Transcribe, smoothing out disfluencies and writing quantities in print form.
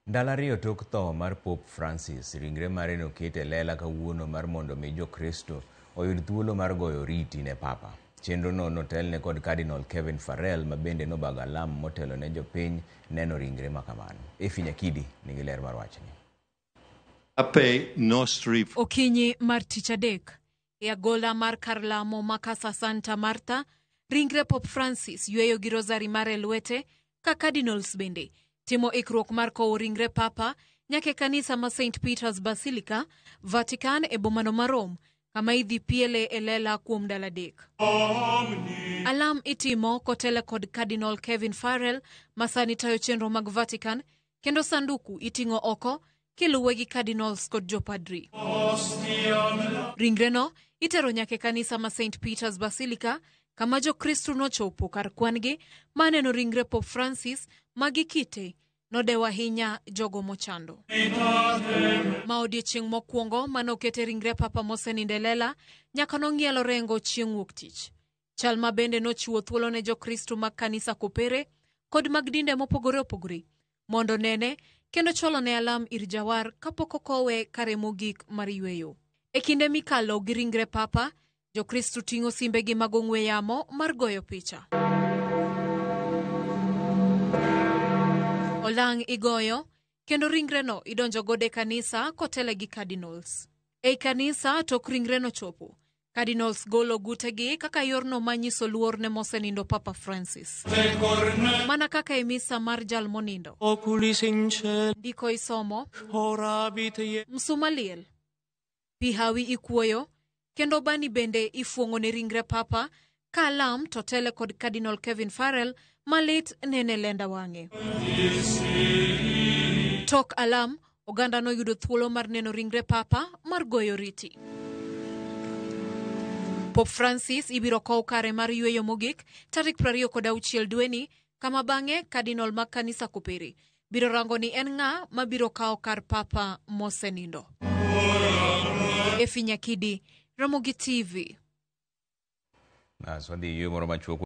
Ndalo ariyo tok tho mar Pope Francis, ringre mare noket e lela kawuono mar mondo mi Jokristo oyud thuolo mar goyo oriti ne Papa. Chenrono notelne kod Cardinal Kevin Farrell ma bende nobago alam motelo ne jopiny neno ringre makamano. Effie Nyakidi nigi ler mar wachni. Ape nostri. Okinyi mar tich adek, e agola mar kar lamo ma Casa Santa Marta, ringre Pope Francis yweyo gi rosari mare e lwete ka cardinals bende timo ikruok mar kowo ringre Papa nyaka e kanisa ma St. Peter's Basilica, Vatican e bomano ma Rome, kama idhi piele e lela kuom ndalo adek. Alam itimo kotele kod Cardinal Kevin Farrell ma sani tayo chenro mag Vatican kendo sanduku iting'o oko kiluwe gi cardinals kod jopadri. Ringreno itero nyaka e kanisa ma St. Peter's Basilica kama Jokristo nochopo kar kwan-gi ma neno ringre Pope Francis ma gikite nodewo ahinya jogo mochando. Ma odiechieng' mokwongo mane okete ringre Papa mosenindo e lela nyaka nong'ielo rengo chieng' wuok tich. Chal ma bende nochiwo thuolo ne Jokristo mag kanisa kopere kod mag dinde mopogore opogore mondo nene kendo chwalo ne alam ir jawar kapok okowe kare mogik mar yweyo. E kinde mikalo gi ringre Papa, Jokristo ting'o simbegi mag ong'we yamo mar goyo picha. Olang' igoyo kendo ringreno idonjo godo e kanisa kotele gi cardinals. Ei kanisa tok ringreno chopo, Cardinals golo gutegi kaka yorno manyiso luor ne mosenindo Papa Francis. Mana kaka e misa mar jal monindo. Ndiko isomo, msuma liel, pi hawi ikuoyo, kendo bani bende ifuong'o ne ringre Papa ka alam to tele kod Cardinal Kevin Farrell malit nene lenda wang'e. Tok alam, oganda noyudo thuolo mar neno ringre Papa mar goyo riti. Pope Francis ibiro kow kare mar yweyo mogik tarik 26 dweni kama bang'e Cardinal mag kanisa Kopere biro rango ni en ng'a mabiro kawo kar Papa mosenindo. Effie Nyakidi, Ramogi TV. Wadhi yweyo moro machuok.